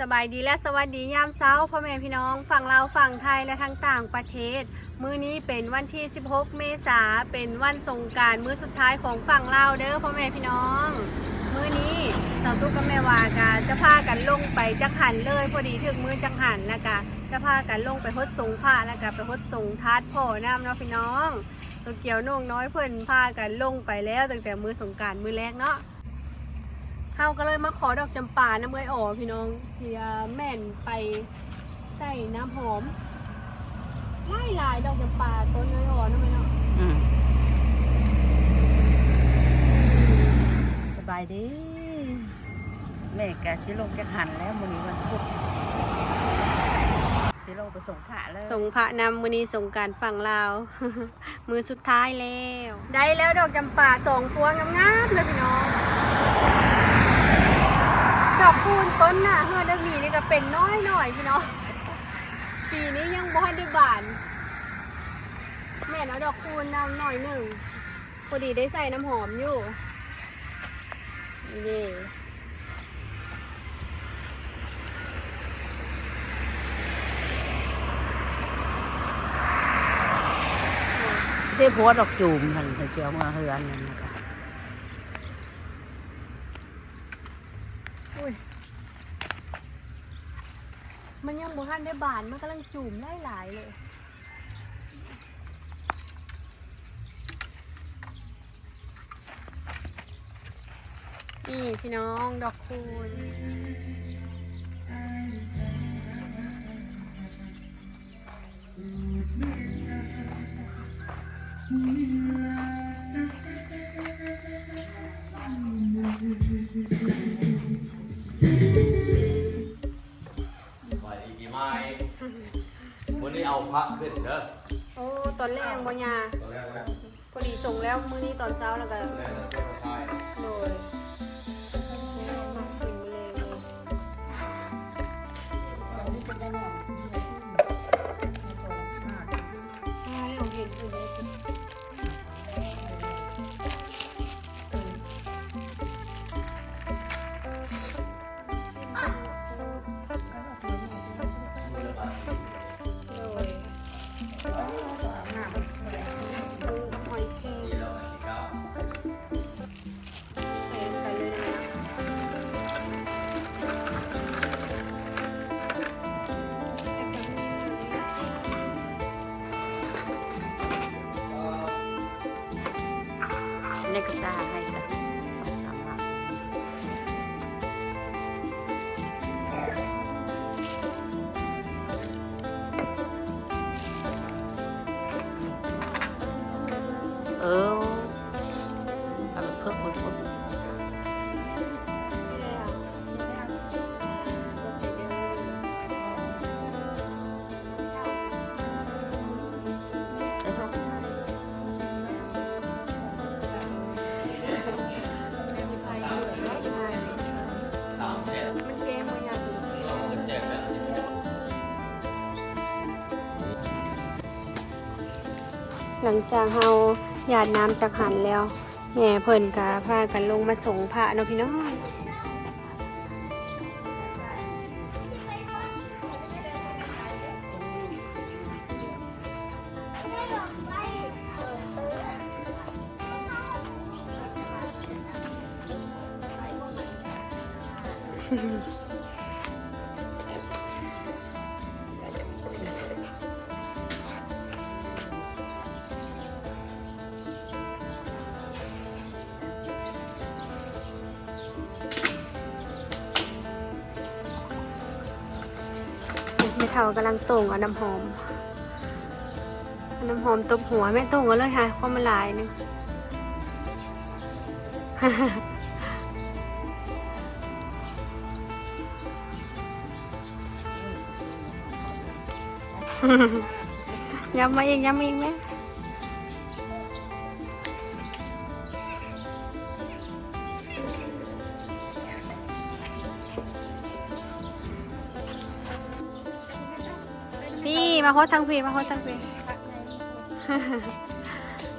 ສະບາຍດີ ແລະ ສະຫວັດດີຍາມເຊົ້າ ພໍ່ແມ່ພີ່ນ້ອງຝັ່ງລາວ ຝັ່ງໄທ ແລະ ທັງຕ່າງປະເທດ. ມື້ນີ້ເປັນວັນທີສິບຫົກ ເມສາ ເປັນວັນສົງການມື້ສຸດທ້າຍຂອງຝັ່ງລາວເດີ ພໍ່ແມ່ພີ່ນ້ອງ. ມື້ນີ້ສາວສຸກກັບແມ່ຫວາກະຈະພາກັນລົງໄປຈັກຫັນເລີຍ ພໍດີຖືກມື້ຈັກຫັນ ແລ້ວກະຈະພາກັນລົງໄປຫົດສົງພະ ແລ້ວກະໄປຫົດສົງທາດພໍ່ນຳເນາະພີ່ນ້ອງ. ໂຕກຽວນ້ອງນ້ອຍເພິ່ນພາກັນລົງໄປແລ້ວຕັ້ງແຕ່ມື້ສົງການມື້ແລກເນາະ. ເຮົາກໍເລີຍມາຂໍດອກຈຳປານຳເອື້ອຍອໍ ພີ່ນ້ອງ ທີ່ວ່າແມ່ນໄປໃສ່ນ້ຳຫອມຫຼາຍໆ ດອກຈຳປາຕົ້ນເອື້ອຍອໍເນາະແມ່ເນາະ. ອືມ ສະບາຍດີ. ແມ່ກະຊິລົງຈັກຫັນແລ້ວ ມື້ນີ້ວັນພຸດ ຊິລົງໄປສົງພະເລີຍ ສົງພະນຳ. ມື້ນີ້ສົງການຝັ່ງລາວ ມື້ສຸດທ້າຍແລ້ວ. ໄດ້ແລ້ວດອກຈຳປາສອງພວງງາມໆເລີຍພີ່ນ້ອງ. ດອກຄູນຕົ້ນໜ້າເຮືອນເອື້ອຍໝີນີ້ກໍເປັນນ້ອຍໆ ພີ່ນ້ອງ ປີນີ້ຍັງບໍ່ທັນໄດ້ບານ. ແມ່ນເອົາດອກຄູນນຳໜ້ອຍໜຶ່ງ ພໍດີໄດ້ໃສ່ນ້ຳຫອມຢູ່. ນີ້ເດ້ ເດ້ ຜົວດອກຈູມຫັ້ນ ເຂົາເຈົ້າເມືອເຮືອນນັ້ນນະ. ອຸ້ຍ ມັນຍັງບໍ່ທັນໄດ້ບານ ມັນກຳລັງຈູມຫຼາຍໆເລີຍ. ນີ້ພີ່ນ້ອງ ດອກຄູນ. ສະບາຍດີປີໃໝ່. ມື້ນີ້ເອົາພະຂຶ້ນເດີ. ໂອ້ ຕອນແລງບໍ່ຍ່າ? ຕອນແລງແລ້ວ ພໍດີສົງແລ້ວ ມື້ນີ້ຕອນເຊົ້າແລ້ວກໍ ແລ້ວກໍທາຍ. ໂດຍ ໃນກະຕ່າໃຫ້ກັນສອງສາມໝາກ. ເອີ ເອົາເພິ່ມ ເພິ່ມ ເພິ່ມ. ຫຼັງຈາກເຮົາຫຍາດນ້ຳຈັກຫັນແລ້ວ ແມ່ເພິ່ນກະພາກັນລົງມາສົງພະເນາະພີ່ນ້ອງ. ແມ່ເຖົ້າກຳລັງໂຕ່ງເອົານ້ຳຫອມ ເອົານ້ຳຫອມຕົບຫົວ. ແມ່ໂຕ່ງເອົາເລີຍຫາ ເພາະມັນຫຼາຍໜຶ່ງ. ຫຍັບມາອີກ ຫຍັບມາອີກແມ່. ພີ້ ມາໂຮດທາງພີ້ ມາໂຮດທາງພີ້.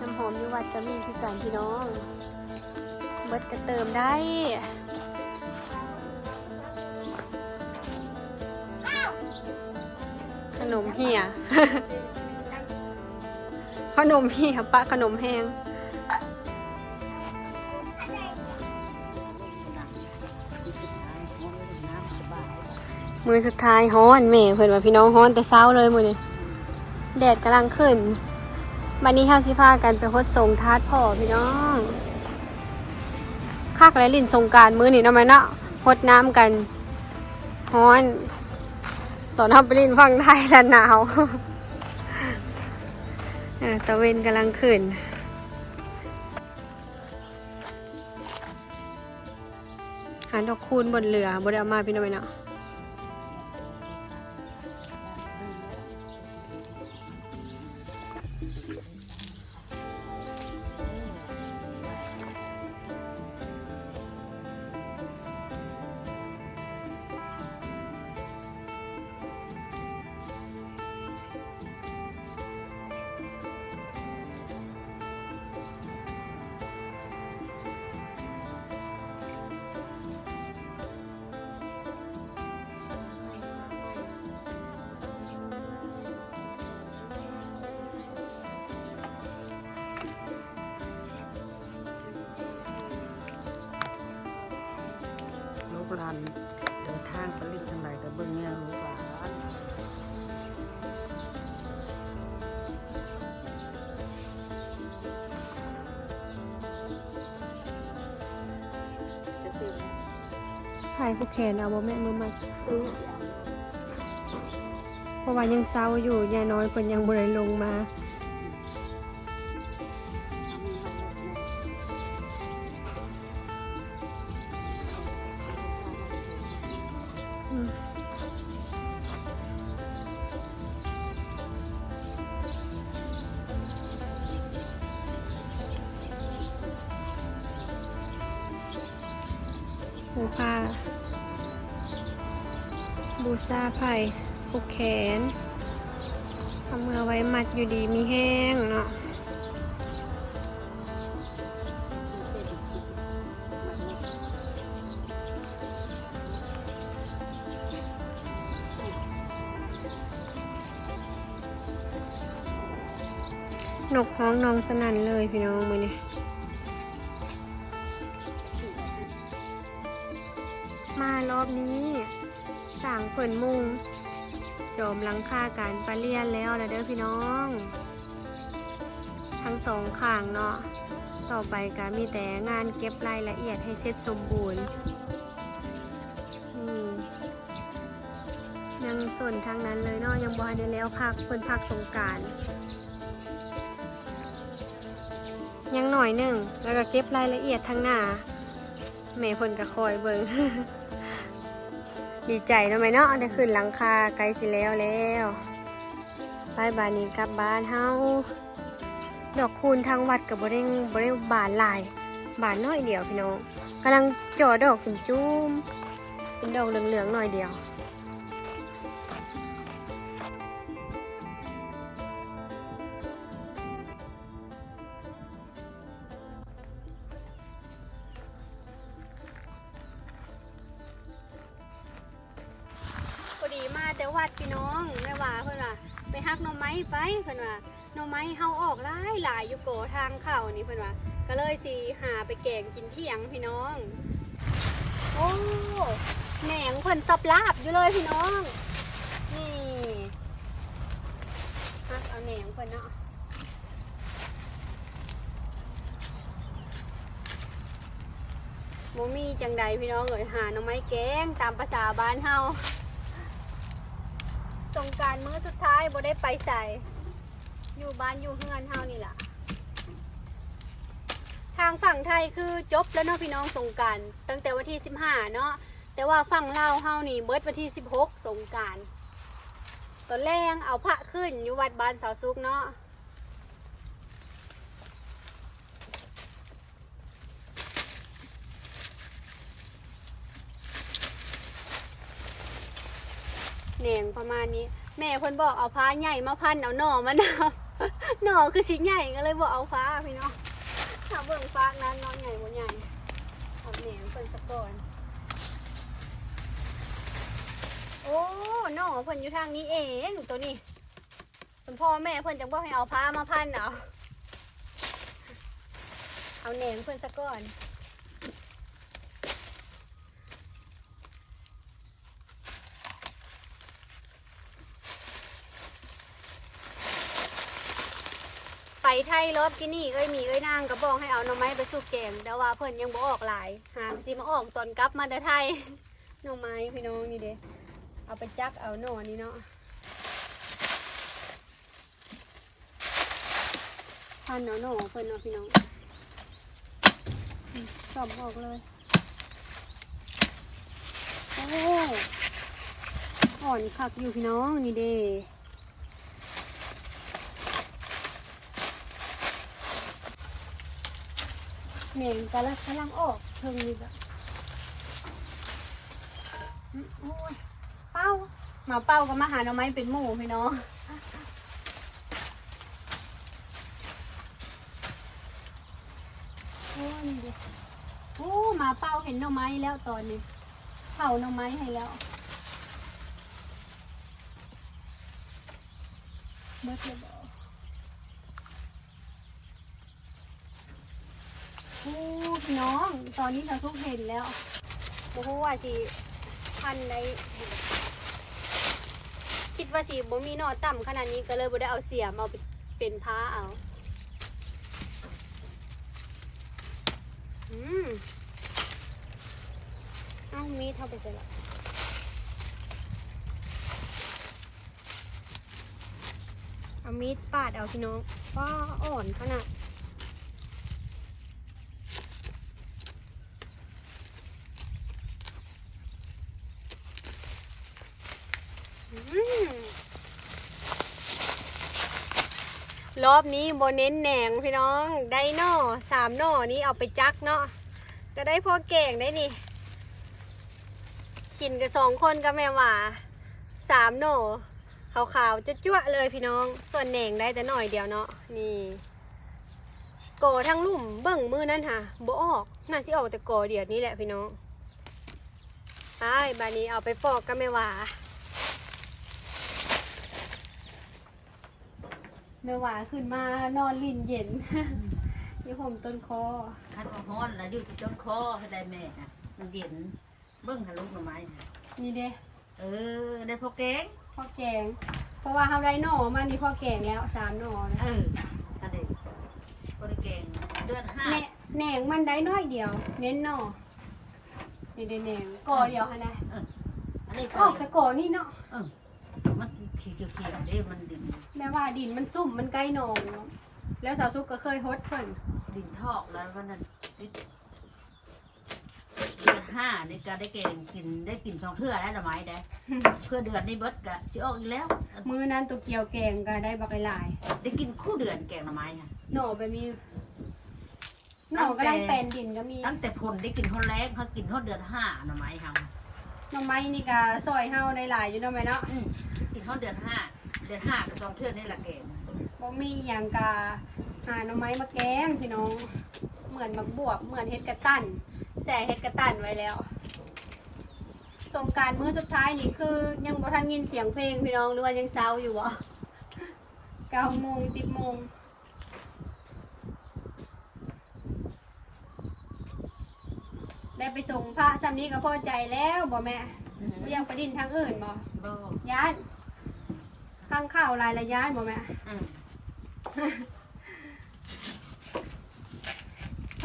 ນ້ຳຫອມຢູ່ວັດກະມີຄືກັນພີ່ນ້ອງ ເບິດກະເຕີມໄດ້. ຂະໜົມເຫ່ຍ ຂະໜົມເຫ່ຍ ປະຂະໜົມແຮງ. ມື້ສຸດທ້າຍຮ້ອນແມ່ເພິ່ນວ່າ ພີ່ນ້ອງ ຮ້ອນແຕ່ເຊົ້າເລີຍມື້ນີ້ ແດດກຳລັງຂຶ້ນ. ບັດນີ້ເຮົາຊິພາກັນໄປຫົດສົງທາດພໍ່ພີ່ນ້ອງ. ຄັກແຫຼະຫຼິ້ນສົງການມື້ນີ້ເນາະແມ່ເນາະ ຫົດນ້ຳກັນ. ຮ້ອນ ຕອນເຮົາໄປຫຼິ້ນຝັ່ງໄທລະໜາວ. ເອີ ຕາເວັນກຳລັງຂຶ້ນ. ຫາດອກຄູນບົນເຮືອ ບໍ່ໄດ້ເອົາມາພີ່ນ້ອງເນາະ. ລູກຫຼານເດີນທາງໄປຫຼິ້ນທາງໃດກໍເບິ່ງແຍງລູກຫຼານ. ໃຜຜູກແຂນເອົາບໍ່ແມ່ ມືມັດ? ເອີ ເພາະວ່າຍັງເຊົ້າຢູ່ ຍາຍນ້ອຍເພິ່ນຍັງບໍ່ໄດ້ລົງມາ. ອືມ ໂອ້ ຜ້າບູຊາໄພ້ ຜູກແຂນ ເອົາເມືອໄວ້ມັດຢູ່ດີມີແຮງເນາະ. ນົກຮ້ອງນອງສະໜັ່ນເລີຍພີ່ນ້ອງມື້ນີ້. ມາລອບນີ້ ຊ່າງເພິ່ນມຸງຈອມຫຼັງຄາການປະລຽນແລ້ວລະເດີພີ່ນ້ອງ ທັງສອງຂ້າງເນາະ. ຕໍ່ໄປກະມີແຕ່ງານເກັບລາຍລະອຽດໃຫ້ເສັດສົມບູນ. ນີ້ຍັງສົນທັງນັ້ນເລີຍເນາະ ຍັງບໍ່ທັນໄດ້ແລ້ວ ພັກ ເພິ່ນພັກສົງການ ຍັງໜ້ອຍໜຶ່ງ ແລ້ວກໍເກັບລາຍລະອຽດທາງໜ້າ. ແມ່ເພິ່ນກໍຄອຍເບິ່ງ ດີໃຈເນາະແມ່ເນາະ ໄດ້ຂຶ້ນຫຼັງຄາ ໃກ້ຊິແລ້ວແລ້ວ. ໄປບາດນີ້ກັບບ້ານເຮົາ. ດອກຄູນທາງວັດກໍບໍ່ໄດ້ ບໍ່ໄດ້ບານຫຼາຍ ບານໜ້ອຍດຽວພີ່ນ້ອງ ກຳລັງເຈາະດອກຈຸ້ມໆ ເປັນດອກເຫຼືອງໆໜ້ອຍດຽວ. ພໍດີມາແຕ່ວັດພີ່ນ້ອງ ແມ່ວ່າເພິ່ນວ່າໄປຫັກໜໍ່ໄມ້ໄປ ເພິ່ນວ່າໜໍ່ໄມ້ເຮົາອອກຫຼາຍໆ ຢູ່ກໍທາງເຂົ້ານີ້ ເພິ່ນວ່າ ກໍເລີຍຊິຫາໄປແກງກິນທ່ຽງພີ່ນ້ອງ. ໂອ້ ແໜງເພິ່ນສັບລາບຢູ່ເລີຍພີ່ນ້ອງ ນີ້ ຮັກເອົາແໜງເພິ່ນເນາະ. ບໍ່ມີຈັ່ງໃດພີ່ນ້ອງເອີຍ ຫາໜໍ່ໄມ້ແກງຕາມພາສາບ້ານເຮົາ. ສົງການມື້ສຸດທ້າຍບໍ່ໄດ້ໄປໃສ ຢູ່ບ້ານຢູ່ເຮືອນເຮົານີ້ລະ. ທາງຝັ່ງໄທຄືຈົບແລ້ວເນາະພີ່ນ້ອງ ສົງການຕັ້ງແຕ່ວັນທີສິບຫ້າເນາະ ແຕ່ວ່າຝັ່ງລາວເຮົານີ້ເບິດວັນທີສິບຫົກ ສົງການ. ຕອນແລງເອົາພະຂຶ້ນຢູ່ວັດບ້ານສາວສຸກເນາະ. ແໜງປະມານນີ້ ແມ່ເພິ່ນບອກເອົາພາໃຫຍ່ມາພັນເອົາໜໍ່ມັນ ໜໍ່ຄືຊິໃຫຍ່ ກໍເລີຍບໍ່ເອົາພາພີ່ນ້ອງ. ຖ້າເບິ່ງຟາກນັ້ນເນາະ ໃຫຍ່ບໍ່ໃຫຍ່ ເອົາແໜງເພິ່ນສະກ່ອນ. ໂອ້ ໜໍ່ເພິ່ນຢູ່ທາງນີ້ເອງ ໂຕນີ້ ສົມພໍ່ແມ່ເພິ່ນຈັ່ງບອກໃຫ້ເອົາຜ້າມາພັນເອົາ ເອົາແໜງເພິ່ນສາກ່ອນ. ໄປໄທລອບກີ້ນີ້ ເອື້ອຍໝີເອື້ອຍນາງກໍບອກໃຫ້ເອົາໜໍ່ໄມ້ໄປສຸກແກງ ແຕ່ວ່າເພິ່ນຍັງບໍ່ອອກຫຼາຍ ຫາກະຊິມາອອກຕອນກັບມາແຕ່ໄທ. ໜໍ່ໄມ້ພີ່ນ້ອງ ນີ້ເດ້ ເອົາໄປຈັກເອົາໜໍ່ນີ້ເນາະ. ພັນເອົາໜໍ່ເພິ່ນເນາະພີ່ນ້ອງ ອືມ ສ່ອມອອກເລີຍ. ໂອ້ ອ່ອນຄັກຢູ່ພີ່ນ້ອງ ນີ້ເດ້ ແໜງກະລັງ ກຳລັງອອກເທິງນີ້ກະ ອືມ ໂອ້ຍ ເປົ້າ ໝາເປົ້າກໍມາຫາໜໍ່ໄມ້ເປັນໝູ່ພີ່ນ້ອງ. ໂອ້ ນີ້ເດ້ ໂອ້ ໝາເປົ້າເຫັນໜໍ່ໄມ້ແລ້ວຕອນນີ້ ເຜົາໜໍ່ໄມ້ໃຫ້ແລ້ວ. ເບິດແລ້ວບໍ? ໂອ້ ພີ່ນ້ອງ ຕອນນີ້ສາວສຸກເຫັນແລ້ວ ບໍ່ຮູ້ວ່າຊິພັນໄດ້ ຄິດວ່າຊິບໍ່ມີໜໍ່ຕ່ຳຂະໜາດນີ້ ກໍເລີຍບໍ່ໄດ້ເອົາສຽມ ເອົາເປັນພ້າເອົາ. ອືມ ເອົ້າ ມີດເຮົາໄປໃສລະ? ເອົາມີດປາດເອົາພີ່ນ້ອງ ວ້າ ອ່ອນຂະໜາດ. ອືມ ລອບນີ້ບໍ່ເນັ້ນແໜງພີ່ນ້ອງ ໄດ້ໜໍ່ສາມໜໍ່ນີ້ເອົາໄປຈັກເນາະ ກໍໄດ້ພໍແກງໄດ້ນີ້ ກິນກັນສອງຄົນກັບແມ່ຫວາ ສາມໜໍ່ ຂາວໆ ຈັ້ວໆ ເລີຍພີ່ນ້ອງ ສ່ວນແໜງໄດ້ແຕ່ໜ້ອຍດຽວເນາະ ນີ້ ກໍທັງລຸ່ມ ເບິ່ງມື້ນັ້ນຫາບໍ່ອອກ ໜ້າຊິອອກແຕ່ກໍດຽວນີ້ແຫຼະພີ່ນ້ອງ. ໄປ ບາດນີ້ເອົາໄປປອກກັບແມ່ຫວາ ແມ່ຫວາຂຶ້ນມານອນຫຼິ້ນເຢັນ ອືມ ຢູ່ຮົ່ມຕົ້ນຄໍ ຄັນວ່າຮ້ອນລະຢູ່ທີ່ຕົ້ນຄໍໃຫ້ໄດ້ແມ່ ມັນເຢັນ. ເບິ່ງຫາລູກໜໍ່ໄມ້ ນີ້ເດ້ ເອີ ໄດ້ພໍແກງ ພໍແກງ ເພາະວ່າເຮົາໄດ້ໜໍ່ມານີ້ພໍແກງແລ້ວ ສາມໜໍ່ນະ ເອີ ອັນນີ້ບໍ່ໄດ້ແກງ ເດືອນຫ້າ ແໜງມັນໄດ້ໜ້ອຍດຽວ ເນັ້ນໜໍ່ ນີ້ເດ້ແໜງ ກໍດຽວຫັ້ນນະ ເອີ ອັນນີ້ ອອກແຕ່ກໍນີ້ເນາະ ເອີ ມັນຂີ້ຂຽວໆ ເດ້ ມັນດິນ ແມ່ວ່າດິນມັນຊຸ່ມ ມັນໃກ້ໜອງເນາະ ແລ້ວສາວສຸກກໍເຄີຍຫົດເພິ່ນ ດິນຖອກແລ້ວ ວັນນັ້ນຕິດ ເດືອນຫ້ານີ້ກະໄດ້ແກງກິນ ໄດ້ກິນສອງເທື່ອແລ້ວໜໍ່ໄມ້ເດ້ ເພື່ອເດືອນນີ້ເບິດກະຊິອອກອີກແລ້ວ. ມື້ນັ້ນໂຕກຽວແກງກະໄດ້ບັກຫຼາຍ ໄດ້ກິນຄູ່ເດືອນແກງໜໍ່ໄມ້ຫັ້ນ ໜໍ່ແບບນີ້ ໜໍ່ກຳລັງແປນດິນກໍມີ ຕັ້ງແຕ່ຝົນໄດ້ກິນຮອດແລ້ງ ເຮົາກິນຮອດເດືອນຫ້າໜໍ່ໄມ້ເຮົາ ໜໍ່ໄມ້ນີ້ກະຊ່ອຍເຮົາໄດ້ຫຼາຍຢູ່ເນາະແມ່ເນາະ ອືມ ກິນຮອດເດືອນຫ້າ ເດືອນຫ້າກໍສອງເທື່ອນີ້ລະແກງ ບໍ່ມີອີ່ຫຍັງກະຫາໜໍ່ໄມ້ມາແກງພີ່ນ້ອງ ເໝືອນໝາກບວບ ເໝືອນເຫັດກະຕັນ ແຊ່ເຫັດກະຕັນໄວ້ແລ້ວ. ສົງການມື້ສຸດທ້າຍນີ້ຄືຍັງບໍ່ທັນຍິນສຽງເພງພີ່ນ້ອງ ຫຼືວ່າຍັງເຊົາຢູ່ບໍ່ ເກົ້າໂມງ ສິບໂມງ ໄດ້ໄປສົ່ງພະຊ່ຳນີ້ກໍພໍໃຈແລ້ວບໍ່ແມ່? ອືມ ບໍ່ຢາກໄປຫຼິ້ນທາງອື່ນບໍ່? ບໍ່ ຢ້ານຟັງຂ່າວຫຼາຍລະຢ້ານບໍ່ແມ່? ອືມ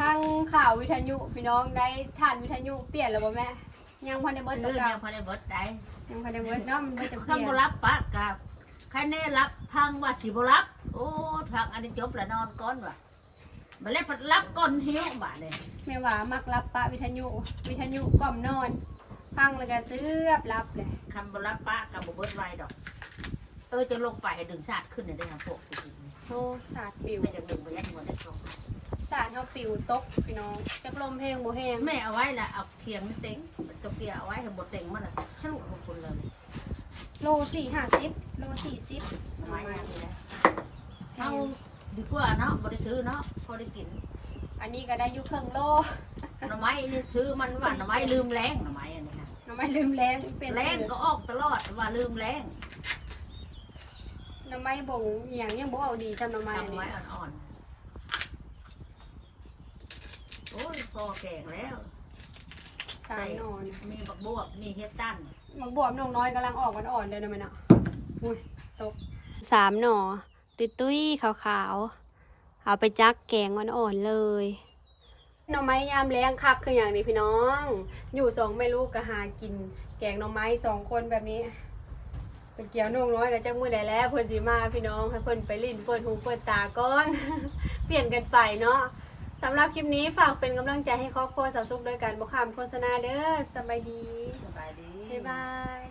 ຟັງຂ່າວວິທະຍຸພີ່ນ້ອງ ໄດ້ຖານວິທະຍຸປ່ຽນແລ້ວບໍ່ແມ່? ຍັງບໍ່ທັນໄດ້ເບິດ ເອີ ຕົວເກົ່າ ຍັງບໍ່ທັນໄດ້ເບິດໃດ ຍັງບໍ່ທັນໄດ້ເບິດເນາະ ມັນເບິດຈະປ່ຽນ ຄັນບໍ່ຫຼັບປະກະ ໃຄແນ່ຫຼັບ ພັງວ່າຊິບໍ່ຫຼັບ ໂອ້ ພັງອັນນີ້ຈົບລະນອນກ່ອນວ່າ ບາດແລ້ວພັດຫຼັບກ່ອນຫິວບາດນີ້ ແມ່ວ່າມັກຫຼັບປະວິທະຍຸ ວິທະຍຸກ່ອມນອນ ຟັງແລ້ວກະເຊືອບຫຼັບເລີຍ ຄັນບໍ່ຫຼັບປະກະບໍ່ເບິດໄວດອກ ເອີ ຈະລົງໄປໃຫ້ດຶງສາດຂຶ້ນໄດ້ ພວກ ໂອ້ ສາດປິວ ແມ່ຢາກດຶງໄປຍັງບໍ່ໄດ້ ສາດເຮົາປິວຕົກພີ່ນ້ອງ ຈັກລົມແຮງບໍ່ແຮງ ແມ່ເອົາໄວ້ລະ ເອົາຄຽງມັນເຕັງ ຕົວເກຍເອົາໄວ້ໃຫ້ບໍ່ເຕັງ ມັນລະສະລຸລົງພຸ້ນເລີຍ ໂລສີ່ຫ້າສິບ ໂລສີ່ສິບ ເອົາໄວ້ ເອົາດີກວ່າເນາະ ບໍ່ໄດ້ຊື້ເນາະ ພໍໄດ້ກິນ ອັນນີ້ກໍໄດ້ຢູ່ເຄິ່ງໂລ ໜໍ່ໄມ້ນີ້ຊື້ມັນວ່າໜໍ່ໄມ້ລືມແລ້ງ ໜໍ່ໄມ້ອັນນີ້ນະ ໄມ້ລືມແລ້ງ ເປັນ ແລ້ງກໍອອກຕະຫຼອດ ວ່າລືມແລ້ງ. ໜໍ່ໄມ້ບົງອີ່ຫຍັງຍັງບໍ່ອອກດີຊ່ຳໜໍ່ໄມ້ ຕຳໄວ້ອ່ອນໆ. ໂອ້ຍ ພໍແກງແລ້ວ. ສາມໜໍ່ນີ້ ມີບັກບວບ ມີເຫັດຕັນ. ບັກບວບນ້ອງນ້ອຍກຳລັງອອກອ່ອນໆເດີ ນ້ອງແມ່ເນາະ. ອຸ້ຍ ຕົກ. ສາມໜໍ່ ຕຸ້ຍໆ ຂາວໆ ເອົາໄປຈັກແກງອ່ອນໆເລີຍ. ໜໍ່ໄມ້ຍາມແລ້ງຄັກຄືຫຍັງນີ້ພີ່ນ້ອງ. ຢູ່ສອງແມ່ລູກກໍຫາກິນແກງໜໍ່ໄມ້ສອງຄົນແບບນີ້. ໄປກ່ຽວນ້ອງນ້ອຍກໍຈັກມື້ໃດແລ້ວເພິ່ນຊິມາພີ່ນ້ອງ ໃຫ້ເພິ່ນໄປຫຼິ້ນເປີດຫູເປີດຕາກ່ອນ ປ່ຽນກັນໄປເນາະ. ສຳລັບຄລິບນີ້ຝາກເປັນກຳລັງໃຈໃຫ້ຄອບຄົວສາວສຸກໂດຍການບໍ່ຂ້າມໂຄສະນາເດີ. ສະບາຍດີ ສະບາຍດີ ບາຍບາຍ.